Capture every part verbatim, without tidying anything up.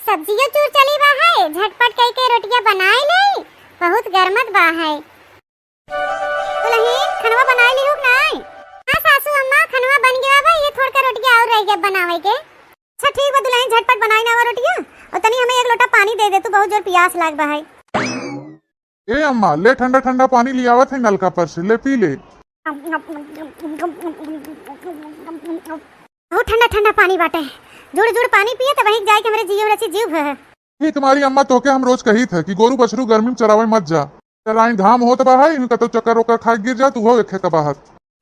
सब्जियो चूर चली बा है, झटपट कई के रोटिया बनाए ले, बहुत गरमत बा है। दुलहिन, खनवा बनाए लिहू कि नाई? हाँ सासू अम्मा, खनवा बन गया बा, ये थोड़का रोटिया और रह गया बनावे के। अच्छा ठीक बा दुलहिन, झटपट बनाई ना वो रोटिया, और तनी हमें एक लोटा पानी दे दे तू, बहुत जोर पियास लाग बा है। ए अम्मा, ले ठंडा ठंडा पानी लियावत है नलका पर से, ले पी ले। बहुत ठंडा ठंडा पानी बाटे, जुड़ जुड़ पानी पिए त वहीं जाए के हमरे जीव रची जीव है। ये तुम्हारी अम्मा तोके हम रोज कही थे कि गोरू बछरू गर्मी में चरावे मत जा, चराइन घाम होत बा है, इनका तो चक्कर ओकर खा गिर जा, तू हो एक खेत बाहर।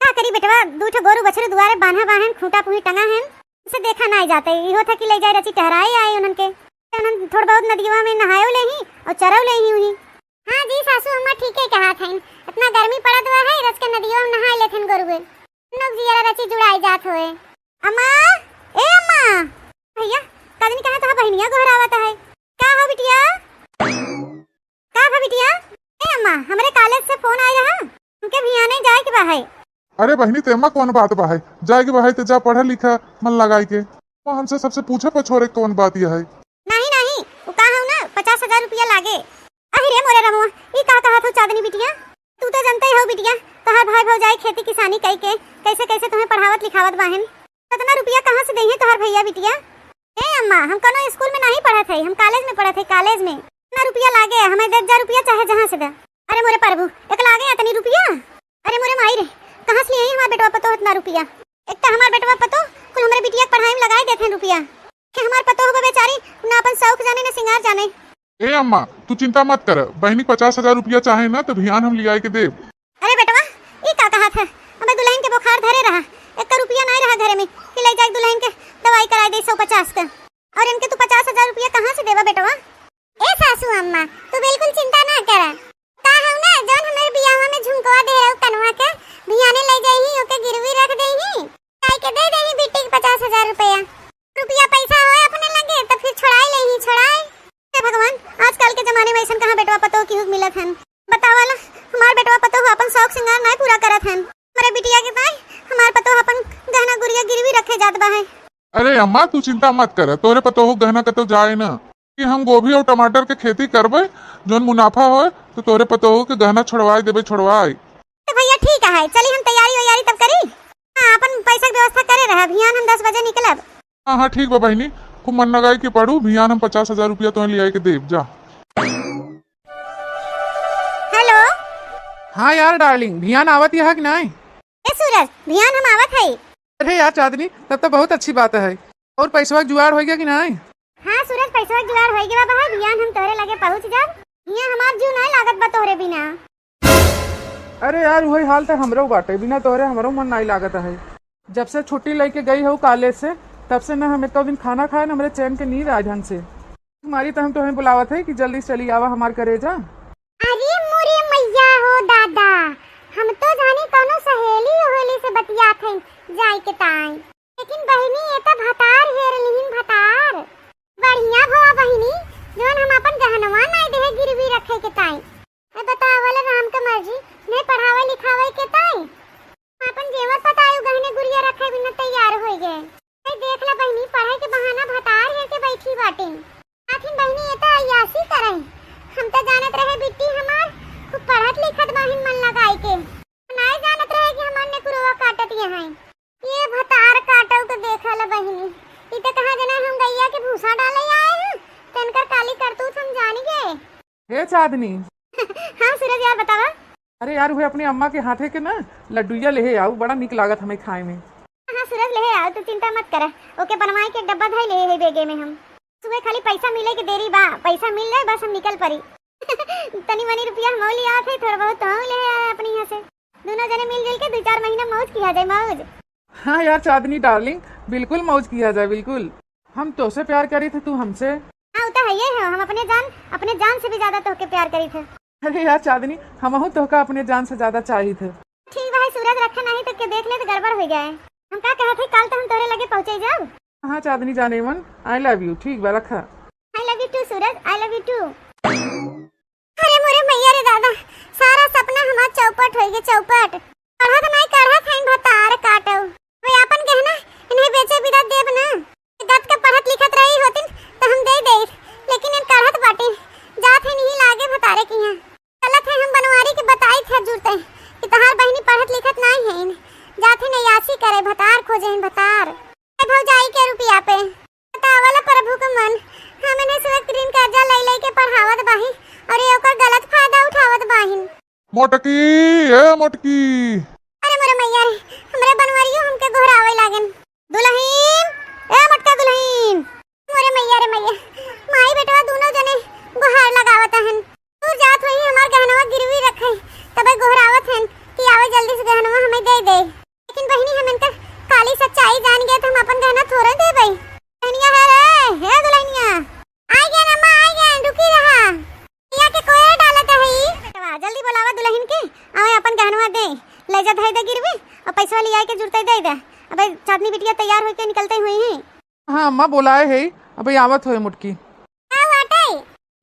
का करी बेटवा, दू ठो गोरू बछरू दुआरे बांधा बा हैं, खूंटा पुही टंगा हैं, उसे देखा ना जाते, इहो था कि ले जाए रची टहराए आए उन्हन के। उन्हन थोड़ बहुत नदिया में नहायो ले ही और चरव ले ही उही। हाँ जी सासू, अम्मा ठीके कहा थईन, इतना गर्मी पड़त हुआ है, रच के नदिया में नहाए लेथिन गोरुए, नौक जियरा रची जुड़ाई जात होए। अम्मा, ए अम्मा, भैया, कजनी कहाँ तोहार बहिनिया गोहरावत है? का हो बिटिया? का हो बिटिया? ए अम्मा, हमरे कॉलेज से फोन आए रहा, हमके भियाने जाए के बा है। अरे बहिनी, तेमा कौन बात बा है? जाए के बा है तो जा पढ़ा लिखा मन लगाई के। वो हमसे सबसे पूछे पछोरे कौन बात यह है? नहीं, नहीं, वो का हऊ ना, पचास हजार रुपया लागे। अहि रे मोरे रमुआ, ई का कहत हो चांदनी बिटिया? तू तो जानते हो बिटिया, तोहार भाई भौजाई खेती किसानी कई के कैसे कैसे तुम्हें पढ़ावत लिखावत बाहन। कितना रुपया कहाँ से देहे तोहार भैया बिटिया? ए अम्मा, हम कोनो स्कूल में नहीं पढ़त है, हम कॉलेज में पढ़त है, कॉलेज में। इतना रुपया लागे, हमें दे हजार रुपया चाहे जहाँ से दे। अरे मोरे प्रभु, एक लागे इतनी रुपया? अरे मोरे माई रे, कहाँ से लिए हमार बेटवा पतो इतना रुपया? एक तो हमार बेटवा पतो कुल हमरे बिटिया के पढ़ाई में लगाई देते हैं रुपया। कि हमार पतो हो बेचारी, ना अपन शौक जाने, ना सिंगार जाने। ए अम्मा, तू चिंता मत कर, बहिनी पचास हजार रुपया चाहे ना तो भियान हम लियाए के देब। अरे बेटवा, ई का कहत है? अबे दुलहिन के बुखार धरे रहा, एक रुपया नहीं रहा घरे में कि ले जाके दुलहिन के दवाई कराई दे सौ पचास का। और इनके तू पचास हजार रुपया कहाँ से देबा बेटवा? ए सासू अम्मा, तू बिल्कुल चिंता ना कर। का हम ना जौन हमरे बियाहवा में झुमकवा दे रहो कनवा के, भियाने ले जाई ही, ओके गिरवी रख दे ही, जाए के दे दे ही बिट्टी के पचास हजार रुपया। रुपया पैसा होए अपने लगे तो फिर छोड़ाई ले ही, छोड़ाई। हे भगवान, आजकल के जमाने में ऐसन कहाँ बेटवा पतोह की हुक मिलत हन। बतावा ला, हमार बेटवा पतोह अपन शौक सिंगार नाय पूरा करत हन। हमरे बिटिया के ताई हमार पतोह अपन गहना गुरिया गिरवी रखे जात बा है। अरे अम्मा, तू चिंता मत कर, तोरे पतोह गहना कतो जाए ना, कि हम गोभी और टमाटर के खेती करबे, जौन मुनाफा होए तो तोरे पतोह के गहना छोड़वाए देबे, छोड़वाए। तो भैया ठीक है, चली हम तैयारी वैयारी तब करी। हाँ, अपन पैसा के व्यवस्था करे रहा, भियान हम दस बजे निकलब। हाँ, हाँ, ठीक बा बहिनी, खूब मन लगाई के पढ़ू, भियान हम पचास हजार रुपया तोहे लियाई के देब, जा। हेलो। हाँ यार डार्लिंग, भियान आवत यहाँ कि नाई? ए सूरज, भियान हम आवत हई। अरे यार चांदनी, तब तो बहुत अच्छी बात है। और पैसवा के जुगाड़ हो गया कि नाई? हाँ सूरज, पैसवा के जुगाड़ हो गया बा, भियान हम तोहरे लगे पहुँच जाब। हियाँ हमार जीव नाई लागत बा तोहरे बिना। अरे यार, वही हाल तो हमरो बाटे, बिना तोहरे हमरो मन नाई लागत है। जब से छुट्टी लेके गई हो कॉलेज से, तब से न हम एको दिन खाना खाए, न हमरे चैन के नींद आए ढंग से। तुम्हारी तो हम तोहे बुलावत है कि जल्दी से चली आवा हमार करेजा। अरे मोरे मैया हो दादा, हम तो जाने कौनो सहेली उहेली से बतियात हैं जाए के ताई। लेकिन बहिनी, ये तो भतार हेर लिहिन, भतार। बढ़िया भवा बहिनी, जौन हम अपन गहनवा नाई देहे गिरवी रखे के ताई। ए बतावल राम के मर्जी, नहीं पढ़ावे लिखावे के ताई। हम अपन जेवर पतायु गहने गुरिया रखे बिना तैयार होई गए। ए देख ला बहिनी, पढ़े के बहाना भतार हेर के बैठी बाटिन। आखिन बहिनी, ये तो अय्यासी करे। हम तो जानत रहे बिट्टी हमार खूब पढ़त लिखत बहिन मन लगाई के। नाई जानत रहे कि हमार नेकुरवा काटत ये हैं। ये भतार काटल तो देखा ला बहिनी, ई तो कहाँ जना हम गैया के भूसा डाले आए हैं, तो इनकर काली करतूत हम जानी गए। हे चांदनी। हाँ सूरज यार, बतावा। अरे यार, उहे अपने अम्मा के हाथे के ना लड्डुइया लेहे आऊ, बड़ा निक लागत हमें खाए में। हाँ सूरज, लेहे आऊ, तू चिंता मत कर, ओके बनवाए के डब्बा धई लेहे है बेगे में हम। सुबह खाली पैसा मिले के देरी बा, पैसा मिल जाए बस हम निकल पड़ी। तनी मनी रुपया हम ले आवत है, थोड़ा बहुत तो हम ले आए अपने यहाँ से। दोनों जने मिलजुल के दो चार महीना मौज किया जाए, मौज। हाँ यार चांदनी डार्लिंग, बिल्कुल मौज किया जाए, बिल्कुल। हम तोसे प्यार करी थे, तू हमसे। हाँ, वो तो है ही है, हम अपने जान, अपने जान से भी ज्यादा तोहके प्यार करी थे। अरे यार चांदनी, हमहू तोहका अपने जान से ज्यादा चाही थे। ठीक बा, सूरज रखे नहीं तो के देख ले तो गड़बड़ हो जाए। हम का कहत है, कल तो हम तोहरे लगे पहुँचे जाओ। हाँ चांदनी जाने मन, I love you। ठीक बा, रखा। I love you too सूरज, I love you too। अरे मोरे मैया रे दादा, सारा सपना हमार चौपट होई गे, चौपट। पढ़त नहीं, कढ़त हईन भतार काटो। वे आपन गहना इन्हें बेचे बिदा देब ना। गत के पढ़त लिखत रही होतिन तो हम दे दे। मन, हम इन्हें सब ऋण कर्जा लई लई के पढ़ावत बाही और ये ओकर गलत फायदा उठावत बाहिन। मोटकी, ए मोटकी। अरे मोरे मैया रे, हमरे बनवरियो हमके गोहरावे लागेन। दुलहिन, ए मोटका दुलहिन। मोरे मैया रे मैया, माई बेटवा दूनो जने गोहार लगावत हन। दूर जात होई हमार गहनवा गिरवी रखे, तबे गोहरावत हन कि आवे जल्दी से गहनवा हमें दे दे। लेकिन बहिनी, हम इनकर काली सच्चाई जान गए तो हम अपन गहना थोड़े देबे। बहनिया, हे रे, हे दुलहिनिया, आ गया अम्मा, आ गया, रुकी रहा। भैया के कोयरा डालत है ई। बेटवा, जल्दी बोलावा दुलहिन के, आवे अपन गहनवा दे, ले जा धई दे गिरवी और पैसवा लियाई के जुरते दे दे। अबे चांदनी बिटिया तैयार होके निकलते हुई हैं। हाँ अम्मा, बोलाए है, अबे आवत होए मोटकी। का बाटे?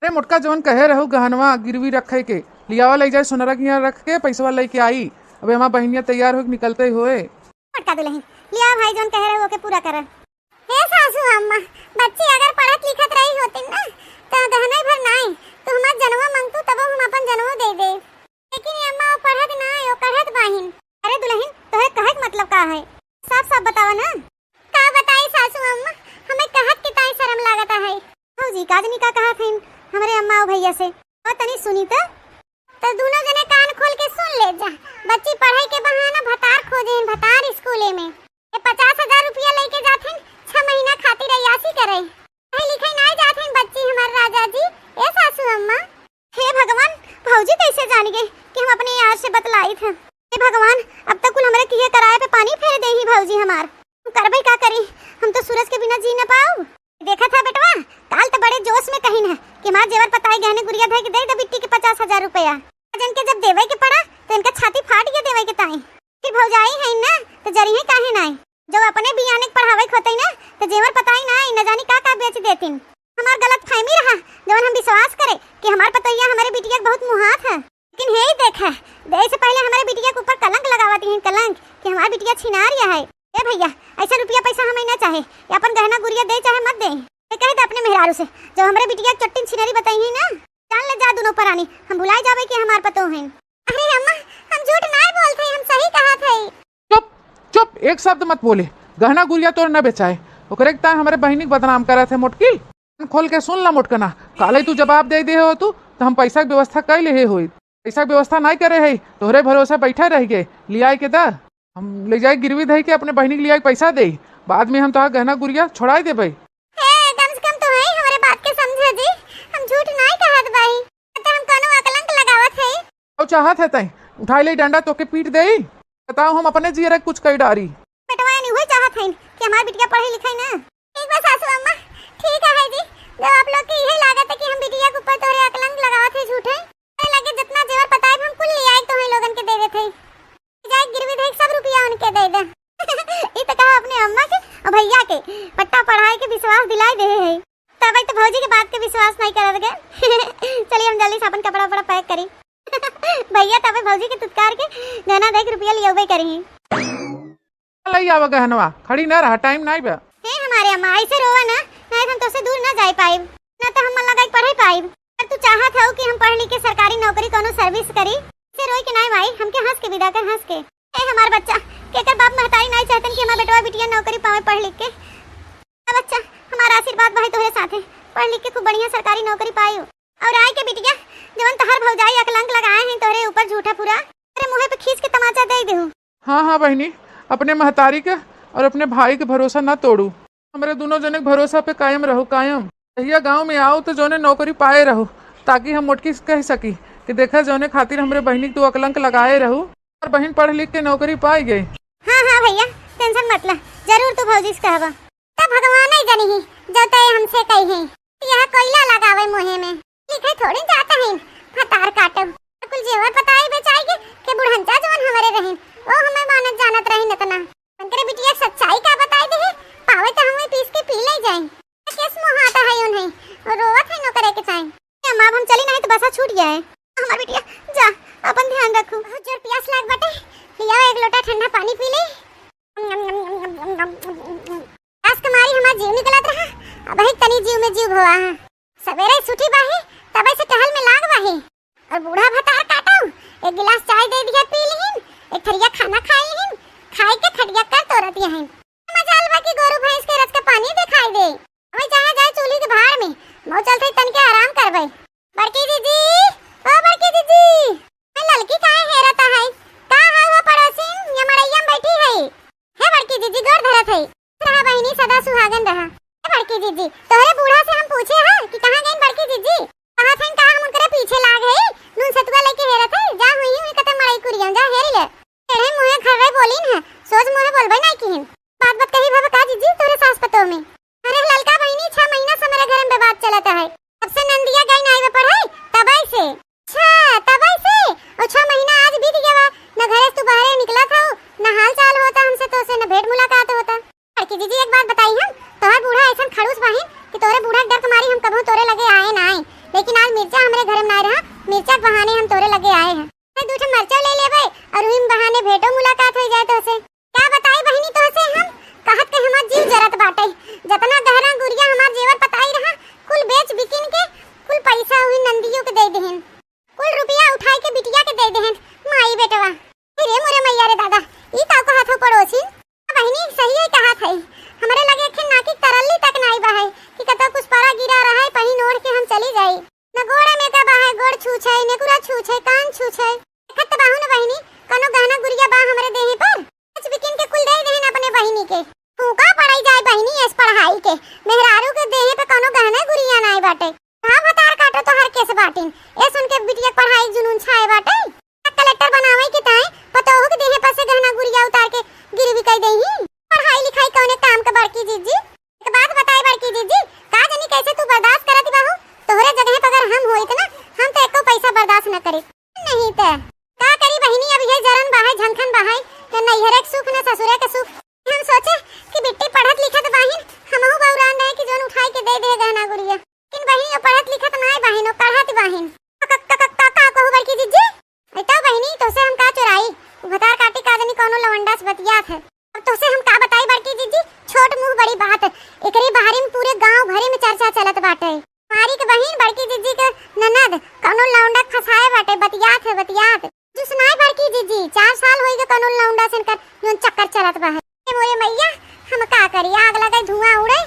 अरे मोटका, जवन कहे रहू गहनवा गिरवी रखे के, लियावा ले जाए सोनरा के यहाँ रख के पैसवा लेके आई। अबे हमार बहिनिया तैयार होके निकलते होए। मोटका दुलहिन, लिया भाई, जवन कहे रहू ओके पूरा कर। हे सासू अम्मा, बच्ची अगर पढ़त लिखत रही होतिन ना, तो गहना भर नाई, तो हमार जनवा मांगतू, तबो हम अपन जनवो दे दे। लेकिन ये अम्मा, वो पढ़त नाई, वो कढ़त बाहिन। अरे दुलहिन, तोहे कहे के मतलब का है? साफ साफ बतावा ना। का बताई सासू अम्मा, हमें कहत के ताई शर्म लागत है। भौजी, का जनी का कहत हईन हमरे अम्मा और भैया से? और तनी सुनी तो। तो दूनो जने कान खोल के सुन ले जा। बच्ची पढ़ाई के बहाना भतार खोजे हैं, भतार स्कूले में। ये पचास हजार रुपया लेके जात हैं, छह महीना खातिर अय्यासी करे। पढ़ाई लिखाई नाई जात हैं बच्ची हमार राजा जी। ए सासू अम्मा। हे भगवान, भौजी कैसे जान गए कि हम अपने यार से बतलाई थे? हे भगवान, अब तक कुल हमरे किए कराए पे पानी फेर दे ही भौजी हमार। हम करबे का करी, हम तो सूरज के बिना जी न पाऊ। देखा था बेटवा, काल तो बड़े जोश में कहिन है कि हमार जेवर पताई गहने गुरिया धर के दे दे बिट्टी के पचास हजार रुपया। आज इनके जब देवे के पड़ा तो इनका छाती फाट गया देवे के ताई। फिर भौजाई है ना, तो जरिए काहे नाई? जब अपने बियाने के पढ़ावे के होते ना, तो जेवर पताई नाई, न जानी का का बेच देतिन। हमार गलत फहमी रहा, जवन हम विश्वास करे कि हमार पतोहिया हमारे बिटिया के बहुत मुहात है। लेकिन हे ही देखा, देवे से पहले हमारे बिटिया के ऊपर कलंक लगावत रही, कलंक कि हमार बिटिया छिनार या है। ए भैया, ऐसा रुपया पैसा हमें ना चाहे, ये अपन गहना गुरिया दे चाहे मत दे। ये कह दे अपने मेहरारू से, जब हमारे बिटिया के चट्टिन छिनरी बताई ही ना, जान ले जा दोनों परानी, हम भुलाई जावे कि हमार पतोह हैं। अरे अम्मा, हम झूठ नाय बोलत हई, हम सही कहत हई। चुप, चुप, एक शब्द मत बोले। गहना गुरिया तोर न बेचाए, ओकरे के ताय हमरे बहिनी के बदनाम करत है मोटकी। कान खोल के सुन ला मोटकना, काले तू जवाब दे दे हो तू, तो हम पैसा के व्यवस्था कर ले होई। पैसा के व्यवस्था नाय करे है, तोहरे भरोसे बैठा रह गए, लियाए के दा। हम ले जाए गिरवी धई के अपने बहिनी के लियाए के पैसा दे, बाद में हम तोहार गहना गुरिया छोड़ाई देबे। हे, कम से कम तू ही हमरे बात के समझे जी, हम झूठ नाय कहत बाई। तो हम कोनो अकलंक लगावत हई? और चाहत है तई उठाई ले डंडा, तोके पीट देई। बताओ, हम अपने जियरे कुछ कई डारी। बेटवा, नहीं हुए चाहत हईन कि हमार बिटिया पढ़े लिखे ना। ठीक बा सासू अम्मा, ठीक है जी। जब आप लोग के यही लागत है कि हम बिटिया के ऊपर तोहरे अकलंक लगावत है झूठे, तोहरे लगे जितना जेवर पताई हम कुल ले आई तोहरे लोगन के दे देत हई। जाए गिरवी धई सब रुपया उनके दे दे। ई तो कहा अपने अम्मा के और भैया के पट्टा पढ़ाई के विश्वास दिलाई दे है। तब तो भौजी के बात के विश्वास नहीं करब गे। चलिए हम जल्दी से अपन कपड़ा उपड़ा पैक करी। भैया तबे भौजी के तुतकार के गहना दे के रुपया लियौबे करी। लई आवा गहनवा, खड़ी ना रहा, टाइम नाई बा। हे हमारे अम्मा, ऐसे रोवा ना, नहीं तो हम तोसे दूर ना जाए पाइब, ना तो हम मन लगाई पढ़े पाइब। पर तू चाहत हऊ कि हम पढ़ लिख के सरकारी नौकरी कोनो सर्विस करी, से रोई के नाई माई, हमके हंस के विदा कर, हंस के। ए हमार बच्चा, केकर बाप महतारी नाई चाहतन कि हमार बेटवा बिटिया नौकरी पावे पढ़ लिख के। अब बच्चा, हमार आशीर्वाद भाई तोहरे साथे, पढ़ लिख के खूब बढ़िया सरकारी नौकरी पाई। और आए के बिटिया, जवन तहर भौजाई अकलंक लगाए हैं तोहरे ऊपर झूठा पूरा, तेरे मुंह पे खींच के तमाचा दे देहू। हाँ, हाँ बहिनी, अपने महतारी के और अपने भाई के भरोसा ना तोड़ू। हमरे दुनो जने के भरोसा पे कायम रहू, कायम। जहिया गाँव में आऊ तो जौने नौकरी पाए रहू, ताकि हम मोटकी से कह सकी कि देखा, जौने खातिर हमरे बहिनी के तू अकलंक लगाए रहू, और बहिन पढ़ लिख के नौकरी पाई गई। हाँ, हाँ भैया, टेंशन मत ला, जरूर तू भौजी से कहबा। तब भगवान ही जनी ही, जो तय हमसे कही है, यह कोयला लगावे मुँहे में। ठीक है, थोड़ी जाता है, भतार काटब। कुल जेवर पताई बेचाई के, के बुढ़ंचा जवन हमरे रही, वो हमें मानत जानत रही न तना। उनकरे बिटिया सच्चाई का बताई दे, पावे तो हमें पीस के पी ले जाए। केस मोहाता है उन्हें, और रोवत है नौकरे के साइन। ए अम्मा, अब हम चली नहीं तो बसा छूट गया है। हमार बिटिया, जा, अपन ध्यान रखू। बहुत जोर प्यास लाग बाटे, लियाओ एक लोटा ठंडा पानी पी ले। प्यास के मारी हमार जीव निकलत रहा, अब ही तनी जीव में जीव भवा है। सवेरे सुठी बाही, तबे से टहल में लाग बाही। और बूढ़ा भतार काटो, एक गिलास चाय दे दिया पी लिहिन, एक थरिया खाना खाई लिहिन, खाई के खटिया कर तोरत यहिन। मजाल बा कि गोरू भैंस के रच के पानी दिखाई दे। हमें चाहे जाए चूल्ही मऊ चलत हई तनके आराम करबे। बड़की जीजी, ओ बड़की जीजी, ए ललकी काहे हेरत है? का हाल हो पड़ोसिन, ये मड़ैया में बैठी है? हे बड़की जीजी, गोड़ धरत है। रहा बहिनी, सदा सुहागन रहा। ए बड़की जीजी, तोहरे बूढ़ा से हम पूछे हैं कि कहाँ गइन बड़की जीजी? कहत हइन का हम उनकरे पीछे लाग है, नून सतुआ लेके हेरत है, जा हुई हुई कते मड़ई कुरिया में, जा हेरी ले। टेढ़े मुँहे खर्रे बोलिन है, सोझ मुँहे बोलबे नाई किहिन। बात बात कही भव का जीजी तोहरे सास पतोह में? अरे ललका बहिनी, छह महीना से हमरे घर में विवाद चलत है। जब से नंदिया गई नाई बा पढ़ाई, तबई से। अच्छा, तबई से? और छह महीना आज बीत गया बा, न घरे से तू बाहरे निकलत हऊ, न हाल चाल होता हमसे तोसे, न भेंट मुलाकात होता। बड़की जीजी, एक बात बताई हम, तोहर बूढ़ा ऐसन खड़ूस बाहिन कि तोरे बूढ़ा के डर के मारी हम कबहूँ तोरे लगे आए ना आए, लेकिन आज मिर्चा हमरे घर में ना रहा, मिर्चा के बहाने हम तोरे लगे आए हैं। ए, दू ठे मरचा ले लेबे और उही बहाने भेंटो मुलाकात हो जाए तोसे। का बताई बहिनी तोहसे हम, कहत के हमार जीव जरत बाटे। जतना गहना गुरिया हमार जेवर पताई रहा, कुल बेच बिकिन के कुल पैसा उही नंदियो के दे देहन, कुल रुपया उठाई के बिटिया के दे देहन। माई बेटवा, अरे मोरे मैया रे दादा, ई का कहत हो पड़ोसिन? बहिनी सही है कहत है, हमरे लगे एक ठे नाकी तरल्ली तक नाई बा है कि कतौ कुछ परा गिरा रहा है, पहिन ओढ़ के हम चली जाई। न गोड़े में का बा है, गोड़ छूछे, नेकुरा छूछे, कान छूछे। देखत त बाहू न बहिनी, कौनो गहना गुरिया बा हमरे देहे पर? कुछ बिकिन के कुल दे देहन अपने बहिनी के। फूका पड़ाई जाए बहिनी एस पढ़ाई के, मेहरारू के देहे पे कौनो गहना गुरिया नाई बाटे। का भतार काटो तोहार केस बाटिन, एस उनके बिटिया के पढ़ाई के जुनून छाए बाटे। कलेक्टर बनावे के ताई पतोहू के देहे पर से गहना गुरिया उतार के गिरवी कई देही। पढ़ाई लिखाई कौने काम के बड़की जीजी? एक बात बताई बड़की जीजी, का जानी कैसे तू बर्दाश्त करत बाहू? तोहरे जगह पर अगर हम होइत ना, हम तो एको पैसा बर्दाश्त न करित। नहीं त का करी बहिनी, अब ये जरन बाहै, झंखन बाहै, न नैहरे के सुख, न ससुरे के सुख। हम सोचे कि बिट्टी पढ़त लिखत बाहिन, हमहू बौरान रहे कि जौन उठाई के दे दे गहना गुरिया। लेकिन बहिनी, वो पढ़त लिखत नाय बाहिन, वो पढ़त बाहिन। क-, क-, क-, का, का कहू बड़की जीजी? अरे तब बहिनी, तोसे हम का चोराई? उ भतार काटी का जानी कौनो लवंडा से बतियात है। अब तोसे हम का बताई बड़की जीजी, छोट मुंह बड़ी बात। एकरे बारे में पूरे गांव भरे में चर्चा चलत बाटे। मारी के बहिन, बड़की जीजी के ननद कौनो लौंडा के फंसाए बाटे, बतियात है, बतियात। जो सुनाई बड़की जीजी, चार साल होई गए कौनो लौंडा से इनकर जौन चक्कर चलत बा है। ए मोरे मैया, हम का करी, आग लगे, धुआं उड़े,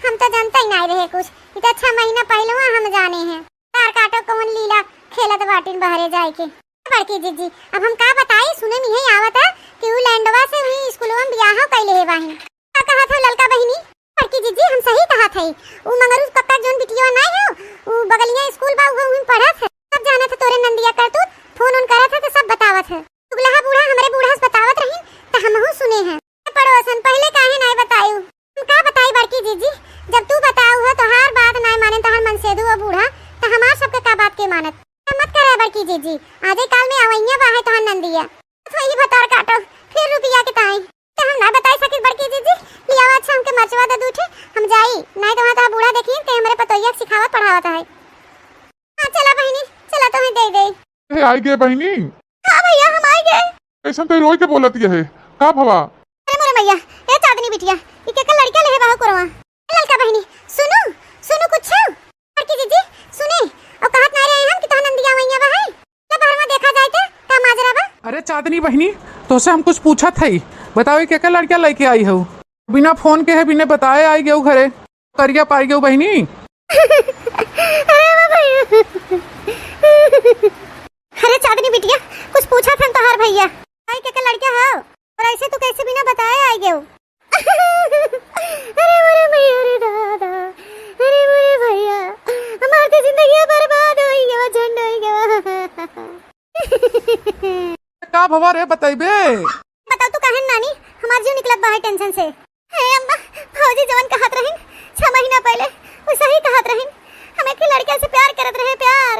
हम तो जानते ही नहीं रहे कुछ। इ तो छह महीना पहले हम जाने हैं। तार काटो कौन लीला खेलत बाटिन बहरे जाए के। बड़की जीजी, अब हम का बताई, सुने में यही आवत है कि उ लैंडवा से वही स्कूलवा में बियाह कैले है बाहिन। का कहत हो ललका बहिनी? बड़की जीजी, हम सही कहत हई। उ मंगरू कक्का जौन बिटिया नाय हो, उ बगलिया स्कूल बा, उहे उहिन पढ़त है। सब जानत है तोरे नंदिया करतूत, फोन उन करत है तो सब बतावत है। दुगलहा बूढ़ा हमरे बूढ़ा से बतावत रहिन, त हमहू सुने हैं। ए पड़ोसन, पहिले काहे नाय बतायू? हम का बताई बड़की जीजी, जब तू बताऊ हो, तोहार बात नाय माने तोहार मनसेधु हो बूढ़ा, त हमार सबके का बात के मानत? मत करे बड़की जीजी, आजे काल में अवैया बा है तोहार नंदिया। तो ई भतार काटो, फिर रुपया के ताई। तो हम ना बताई सकित बड़की जीजी, लियावा अच्छा हमके मरचवा दे दू ठे, हम जाई, नाय तो वहाँ तोहार बूढ़ा देखी के हमरे पतोहिया के सिखावत पढ़ावत है। हाँ चला बहिनी, चला तुम्हें दे दे। ए, आई गए बहिनी। हाँ भैया, हम आई गए। कैसन तो रोई के बोलत ये है, का भवा? अरे मोरे मैया, ए चांदनी बिटिया, ई केकर लड़का लेहे बाहु कोरवा? ए ललका बहिनी, सुनू, सुनू कुछ। बड़की जीजी, सुने, ओ कहत ना रहे हम कि तोहर नंदिया मैया बा है? चल बहरवा देखा जाए तो, का माजरा बा? अरे चांदनी बहिनी, तोसे हम कुछ पूछत हई, बताओ ई केकर लड़का लेके आई हो? बिना फोन के है, बिना बताए आई गयो घरे। करिया पाई गयो बहिनी। अरे बाबा। अरे चांदनी बिटिया, कुछ पूछा था तोहार भैया। भाई के, के लड़का हो? और ऐसे तू कैसे बिना बताए आई गयो? अरे मोरे भैया रे दादा, अरे मोरे भैया, हमार तो जिंदगी बर्बाद होई गवा, झंड होई गवा। का भवा रे, बतैबे? बताओ तू काहे नानी, हमार जीव निकलत बा है टेंशन से। हे अम्मा, भौजी जवन कहत रहिन छह महीना पहले, उ सही कहत रहिन। हम एक ही लड़के से प्यार करत रहे, प्यार।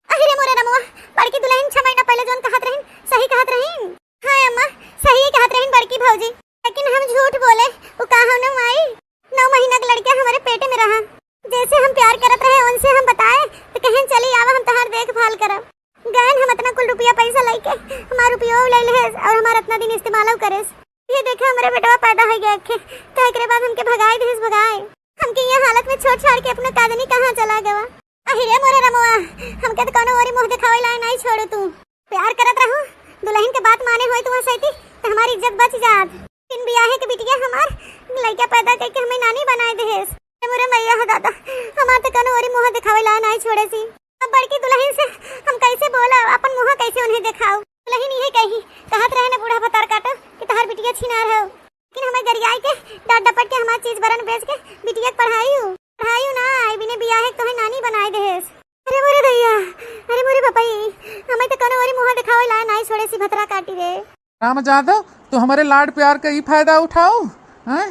अहि रे मोरे रमुआ, बड़की दुल्हन छह महीना पहले जवन कहत रहिन, सही कहत रहिन। हाँ अम्मा, सही कहत रहिन बड़की भौजी, लेकिन हम झूठ बोले, उ का हो न माई, नौ महीना के लड़का हमारे पेट में रहा। जैसे हम प्यार करत रहे, उनसे हम बताए, तो कहें, "चली आवा, हम तहार देखभाल करब।" गयन हम इतना कुल रुपया पैसा लेके, हमार रुपयो ले लेस और हमार इतना दिन इस्तेमाल करेस। ये देखे, हमरे बेटवा पैदा हो गया एक, तो एकरे बाद हमके भगाए देस, भगाए। हमके ये हालत में छोड़ छाड़ के अपना काजनी कहाँ चला गवा। अहि रे मोरे रमवा, हमके तो कोनो ओरी मुंह दिखावे लाए नहीं छोड़ू तू। प्यार करत रहू, दुल्हन के बात माने होई तू सैती, तो हमारी इज्जत बच जात। बिन बियाहे के बिटिया हमार लइका पैदा करके हमें नानी बनाए देहेस। ए मोरे मइया हो दादा, हमार त कउनो ओरी मुँह देखावे लायक नाहीं छोड़े सी। अब बड़की दुलहिन से हम कइसे बोलब, आपन मुँह कइसे उन्हें देखाऊ? दुलहिन इहे कही, कहत रहे न बूढ़ा भतार काटो कि तहार बिटिया छिनार हउ। लेकिन हमें गरियाई के, डाँट डपट के हमार चीज बरन बेच के बिटिया के पढ़ाइउ, पढ़ाइउ नाहीं, बिने बियाहे के तोहे नानी बनाइ देहेस। अरे मोरे दैया, अरे मोरे बपई, हमें त कउनो ओरी मुँह देखावे लायक नाहीं छोड़े सी भतरा काटी रे। राम जादव, तू हमरे लाड प्यार क ई फायदा उठाउ, हैं?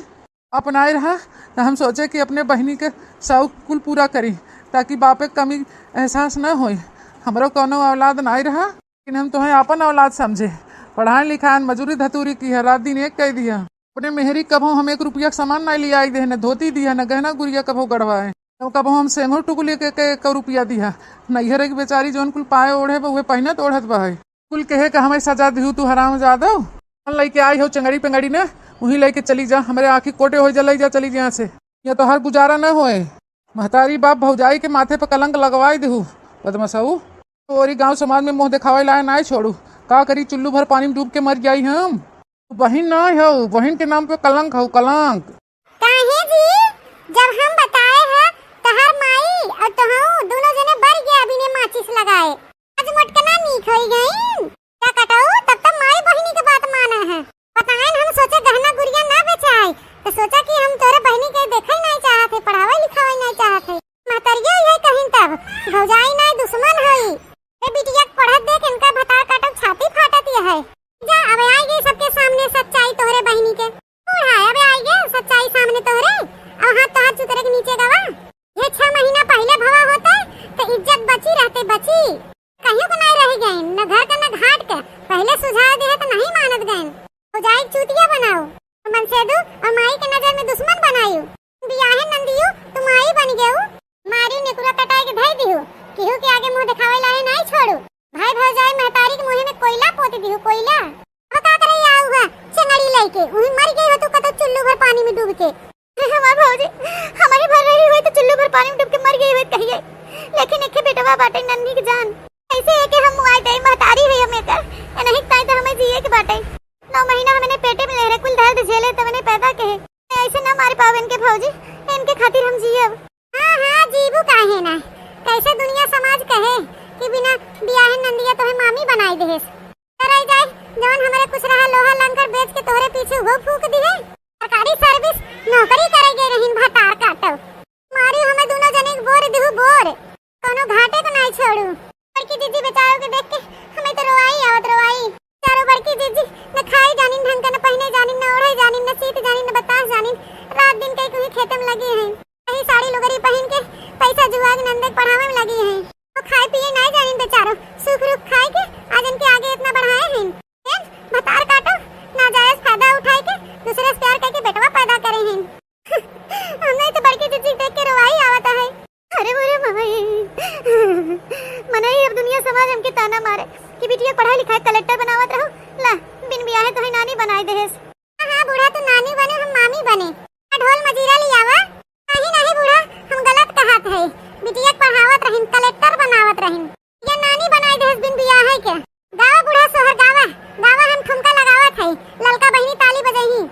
अपनाए रहा, त हम सोचे कि अपने बहिनी के शौक कुल पूरा करी, ताकि बापे क कमी एहसास न होई। हमरो कउनो औलाद नाहीं रहा, लेकिन हम तोहे आपन औलाद समझे। पढ़ाएन लिखाएन, मजूरी धतूरी किहे, रात दिन एक कइ दिहे। अपने मेहरी क कबहूँ हम एक रुपया क सामान नाहीं लियाइ देहे, न धोती दिहे, न गहना गुरिया कबहूँ गढ़वाए। न कबहूँ हम सेंघुर टुकुली के, के एक रुपया दिहे। नइहरे क बेचारी जउन कुल पाए ओढ़े बा, उहे पहिनत ओढ़त बा है। कुल कहे क हमें सजा दिहू तू हराम जादव। कउन लइके आई हउ चंगड़ी पेंगड़ी न, उही लइके चली जा, हमरे आँखी कोटे होइ जा, लइ जा, चली जा यहाँ से। या तोहार गुजारा न होए। महतारी बाप भौजाई के माथे प कलंक लगवाइ दिहू, बदमाशऊ। तोरी गाँव समाज में मुँह देखावे लायक नाहीं छोड़ू। का करी, चुल्लू भर पानी में डूब के मर जाई हम। तू बहिन नाहीं हउ, बहिन के नाम पे कलंक हउ, कलंक। काहे जी, जब हम बताए ह, तहार माई अउर तोहू दुनो जने बर गया बिने माचिस लगाए। आज मोटकना नीक होइ गइन। का कटऊ, तब त माई बहिनी के बात माने है। बताएन हम सोचे गहना गुरिया न बेचाए, त सोचा कि हम तोरे बहिनी के देखइ नाहीं चाहत है, पढ़ावइ लिखावइ नाहीं चाहत है। महतरियो इहे कहिन तब, भौजाई नाहीं दुश्मन होई। ए बिटिया के पढ़त देख इनका भतार काटब छाती फाटत यहै। जा, अब आइ गई सबके सामने सच्चाई तोहरे बहिनी के। बूढ़ा, अब आइ गई सच्चाई सामने तोहरे। अब हाथ तो हाथ चुतरे के नीचे गवा। ये छह महीना पहिले भवा होते, त इज्जत बची रहते, बची। कहियो के नाहीं रहि गइन, न घर का न घाट के। पहिले सुझाव देहे त नाहीं मानत गइन। भौजाई के चूतिया बनाऊ, मनसेदू अउर माई के नजर में दुश्मन बनायू। बियाहे नंदियू, तू माई बन गेऊ। मारी नेकुरा कटाए के धइ दिहू, केहू के आगे मुँह देखावे लाए नाहीं छोड़ू। भाई भौजाई महतारी के मुँहे में कोइला पोत दिहू, कोइला। अब का करे आऊ हुआ, चेंगड़ी लइके, उही मर गई हो तू कतो चुल्लू भर पानी में डूब के। हमार भौजी, हमही भर रही होई त चुल्लू भर पानी में डूब के मर गई होई कहिए। लेकिन एके बेटवा बाटे नन्ही के जान। कैसे एके हम मुआई देई, महतारी है हम एकर। ए नहीं ताई त हमें जिए के बाटे। नौ महीना हमने पेटे में ले रहे, कुल दर्द झेले तवने पैदा के है। ऐसे ना मार पावे इनके भौजी, इनके खातिर हम जियब। हाँ, हाँ, जीबू काहे ना। कैसे दुनिया समाज कहे कि बिना बियाहे नंदिया तोहे मामी बनाई देहेस। करई जाए, जवन हमरे कुछ रहा लोहा लंकर बेच के तोहरे पीछे उहो फूक दिहे। सरकारी सर्विस नौकरी करे गए रहिन भतार काटो। मारी हमें दुनो जने के बोर दिहू बोर। कौनो घाटे को नाई छोड़ू। बड़की जीजी बेचारो के देख के हमें तो रोवाई आवत रोवाई। चारो बड़की जीजी न खाए जानिन ढंग के, न पहिने जानिन, न ओढ़े जानिन, न सीत जानिन, न बतास जानिन। रात दिन कई कुही खेते में लगी हैं। यही साड़ी लुगरी पहिन के पैसा जुआ के नंदे के पढ़ावे में लगी हैं। वो खाए पिए नाई जानिन बेचारो। सुख रुख खाए के आज इनके आगे इतना बढ़ाए हैं। ए, भतार काटो, नाजायज फायदा उठाए के दूसरे से प्यार करके बेटवा पैदा करे हैं। हमें तो बड़की जीजी देख के रोवाई आवत है। अरे मोरे माई, मनई अब दुनिया समाज हमके ताना मारे कि बिटिया पढ़ाई लिखाई कलेक्टर बनावत रहो, ला बिन बियाहे तोहे नानी बनाई देहेस। हाँ, हाँ, बूढ़ा तू नानी बने, हम मामी बने। आ ढोल मजीरा लियावा, नहीं, नहीं बूढ़ा, हम गलत कहत है, बिटिया के पढ़ावत रहिन, कलेक्टर बनावत रहिन, या नानी बनाई देहेस बिन बियाहे के। गावा बूढ़ा सोहर गावा, गावा हम ठुमका लगावत है, ललका बहिनी ताली बजही।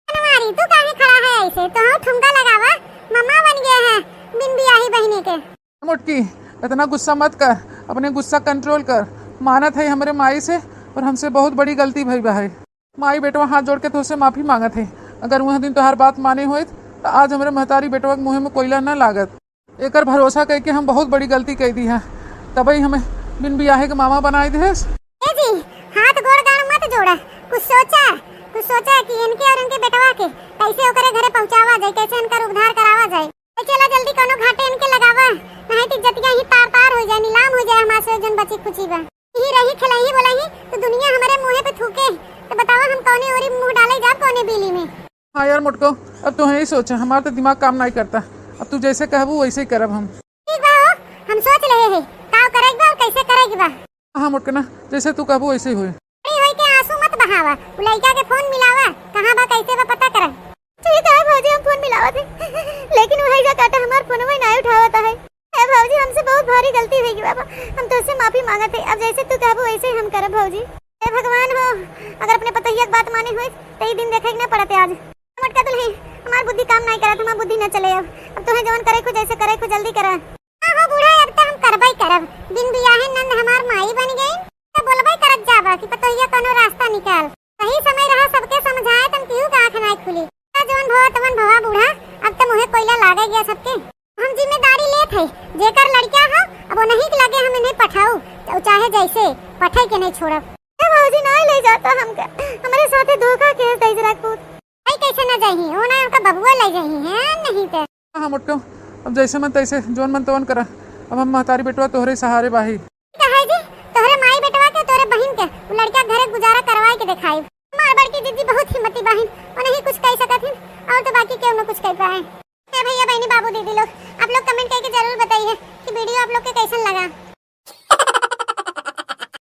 बनवारी, तू काहे खड़ा है ऐसे? तो हम ठुमका लगावा, मम्मा बन गए हैं बिन बियाही बहिनी के। मोटकी, इतना गुस्सा मत कर, अपने गुस्सा कंट्रोल कर। मानत है हमरे माई से और हमसे बहुत बड़ी गलती भई बा है। माई बेटवा हाथ जोड़ के तोहसे माफी मांगत है। अगर वह दिन तोहार बात माने होइत, तो आज हमरे महतारी बेटवा के मुँहे में कोयला न लागत। एकर भरोसा कइके हम बहुत बड़ी गलती कइ दी है, तबई हमें बिन बियाहे के मामा बनाई देहेस। ए जी, हाथ गोड़ गाड़ मत जोड़ा, कुछ सोचा, कुछ सोचा कि इनके और इनके बेटवा के कैसे ओकरे घरे पहुँचावा जाए, कैसे इनकर उद्धार करावा जाए। ए चला जल्दी कौनो घाटे इनके लगावा, नहीं तो इज्जतिया ही तार तार हो जाए, नीलाम हो जाए हमार से जौन बची खुची बा। यही रही खिलाही बोलाही तो दुनिया हमारे मुँहे पे थूके, तो बतावा हम कौने ओरी मुँह डाले जाब कौने बीली में। हाँ यार मोटको, अब तू ही सोच, हमार तो दिमाग काम नहीं करता। अब तू जैसे कहबू वैसे ही करब हम। ठीक बा हो, हम सोच लेहे है, का करे के बा और कैसे करे के बा। हाँ मोटकना, जैसे तू कहबू वैसे ही होए। बड़ी होई के आंसू मत बहावा, उ लइका के फोन मिलावा, कहाँ बा कैसे बा पता करा। ठीक है भौजी, हम फोन मिलावत है, लेकिन वही जा काटा हमार फोनवा ही नहीं उठावत है। ए भौजी, हमसे बहुत भारी गलती होई गई बाबा, हम तोसे माफी मांगत है, अब जैसे तू कहबू वैसे ही हम करब भौजी। हे भगवान हो, अगर अपने पतोहिया के बात माने होइत, त ई दिन देखे के ना पड़त आज। मोटका दुल्ही, हमार बुद्धि काम नाहीं करत, हमार बुद्धि न चले अब। अब तोहे जवन करे को, जैसे करे को, जल्दी करा। हाँ हो बूढ़ा, अब त हम करबे करब। बिन बियाहे नंद हमार माई बन गई, त बोलबे करत जाबा कि पतोहिया कौनो रास्ता निकाल। सही समय रहा सबके समझाए, तन केहू के आँख नाहीं खुली। त जवन भवा तवन भवा बूढ़ा, अब त मुँहे कोयला लागे गया सबके। हम जिम्मेदारी लेत है, जेकर लड़किया हो, अब उन्हीं के लगे हम इन्हें पठाऊ, चाहे जैसे, पठे के नहीं छोड़ब। ए भौजी, नाहीं ले जाता हमके, हमरे साथे धोखा के है दहिजरा पूत। भाई कैसे न जाही, वो ना उनका बबुआ ले जाही है, नहीं ते। हाँ, हाँ, मोटको, अब जैसे मन तैसे, जौन मन तवन करा। अब हम महतारी बेटवा तोहरे सहारे बाही। कहे जी, तोहरे माई बेटवा के, तोहरे बहिन के, वो लड़का घरे गुजारा करवाए के देखाई। हमार बड़की दीदी बहुत हिम्मती बाहिन, वो नहीं कुछ कह सकत हिन, और तो बाकी केहू न कुछ कह पाए। ए भैया, बहनी, बाबू, दीदी लोग, आप लोग comment करके जरूर बताइए कि video आप लोग के कैसन लगा।